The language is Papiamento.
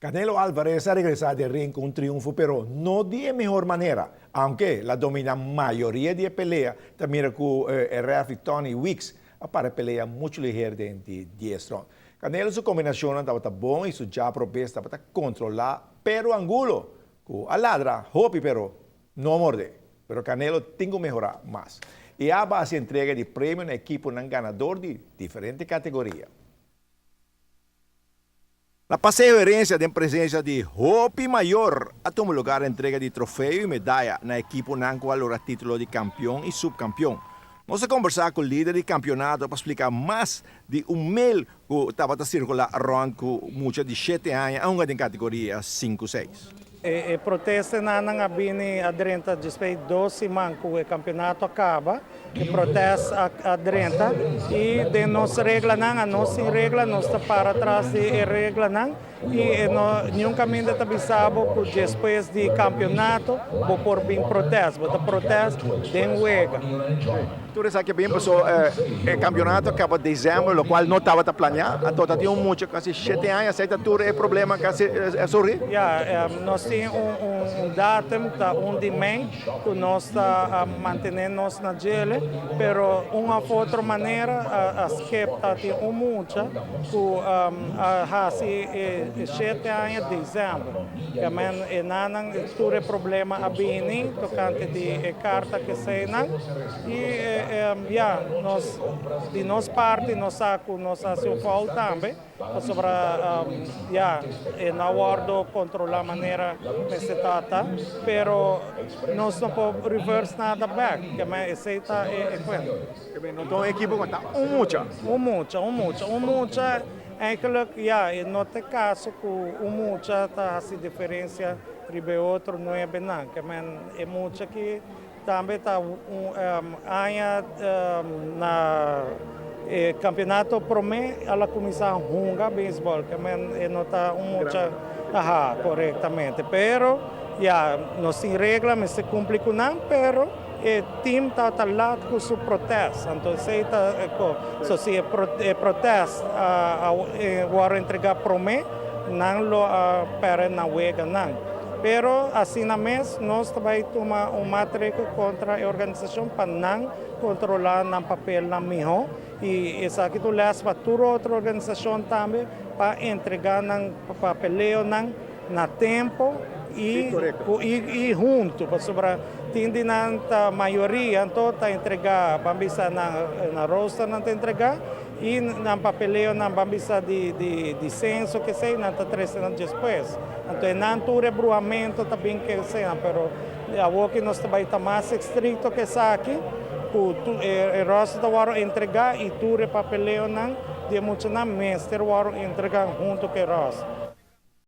Canelo Alvarez a regresa den ring cu un triunfo, pero no di e mihor manera. Aunke el a domina mayoria di e pelea, ta mira cu e referee Tony Weeks a para e pelea mucho liher den di 10 round. Canelo su combinacionnan tabata bon y su jab robes tabata controla, pero Angulo, cu a ladra hopi pero no a morde. Pero Canelo tin cu mehora mas. Y a base entrega di premio na ekiponan ganador di diferente categoria. Na Paseo Herencia den presencia di hopi mayor a tuma lugar entrega di trofeo y medaya na ekiponan cu a logra titulo di campeon y subcampeon. Nos a conversa cu lider di campeonato pa splica mas di un mail cu tabata circula rond cu mucha di 7 aña a hunga den categoria 5-6. E protestanan a bini a drenta despues 2 siman cu e campeonato a caba. E protesta a drenta y den nos reglanan, a nos tin regla, nos ta para tras di e reglanan y no, ningun caminda ta bisa bo cu despues di campeonato bo por bin protesta, bo ta protesta den wega. Tur esaki bin paso e campeonato a caba december, locual no tabata planea. Anto tin un mucha casi 7 aña, esey ta tur e problema casi sorry. Ja, nos tin un datum, ta 1 di mei, cu nos ta mantene nos na djele, pero un of otro manera a skip, ta tin un mucha cu a hasi 7 aña december. Kiermen e nan tur e problema a bini tocante di e carta cu nan y ja, nos di nos parti nos sa cu nos a haci un fout tambe sobre ja, e no wordo controla manera mester ta, pero nos no por reverse nada back, kiermen esey ta e cuenta. No ekipo ta un mucha. Un mucha, un mucha, un mucha. Eigenlijk, ja, no ta caso cu un mucha ta haci diferencia riba otro nuebe nan. Kiermen e mucha cu tambe ta un aña na campeonato prome el a cuminsa hunga baseball, kiermen no ta un mucha, aha, corectamente. Pero, ja, nos tin regla, mester cumpli cu nan, pero e team ta laat cu su protesta. Anto, esey ta, so si e protesta a entrega prome, nan lo a perde na wega nan. Pero asina mes, nos ta bay tuma un maatregel contra e organisacion pa nan controla nan papel nan miho y esaki ta les pa tur otro organisacion tambe pa entrega nan papeleo nan na tempo y hunto, pasobra tin di nan ta mayoria anto ta entrega, ban bisa, na roster nan ta entrega y nan papeleo nan, ban bisa, di censo cu sea, nan ta trece nan despues. Anto nan tur e bruhamento ta bin cu sea, pero awor cu nos ta bay ta mas estricto cu esaki, cu e roster ta wordo entrega y tur e papeleo nan di mucha nan mester wordo entrega hunto cu e roster.